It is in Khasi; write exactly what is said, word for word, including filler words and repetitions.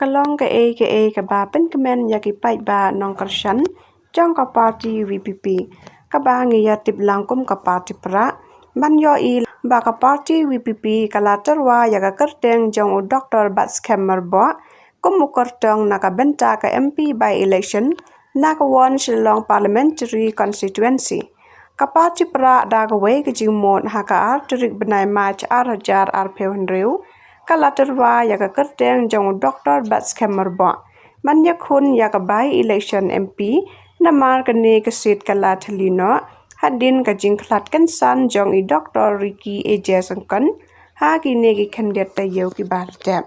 ka long kaei kaei kaba pynkmen ïa ki paidbah nongkyrshan jong ka party VPP, kaba ngi ïatip lang kum ka party prah. Ban ïohi ba ka party VPP ka la tyrwa ïa ka kyrteng jong u Doctor Batskhem Myrboh kum u kyrtong na ka bynta ka MP by-election na ka West Shillong Parliamentary Constituency. Ka party prah da kawei ka jingmut ha ka ar tarik bnai March ar hajar arphew hynriew ka la tyrwa ïa ka kyrteng jong u Doctor Batskhem Myrboh ban ïakhun ïa ka by-election MP, namar kane ka seat ka la thylli noh hadien ka jingkhlad kynsan jong i Doctor Ricky A J Syngkon ha kine ki khyndiat taïew kiba la dep.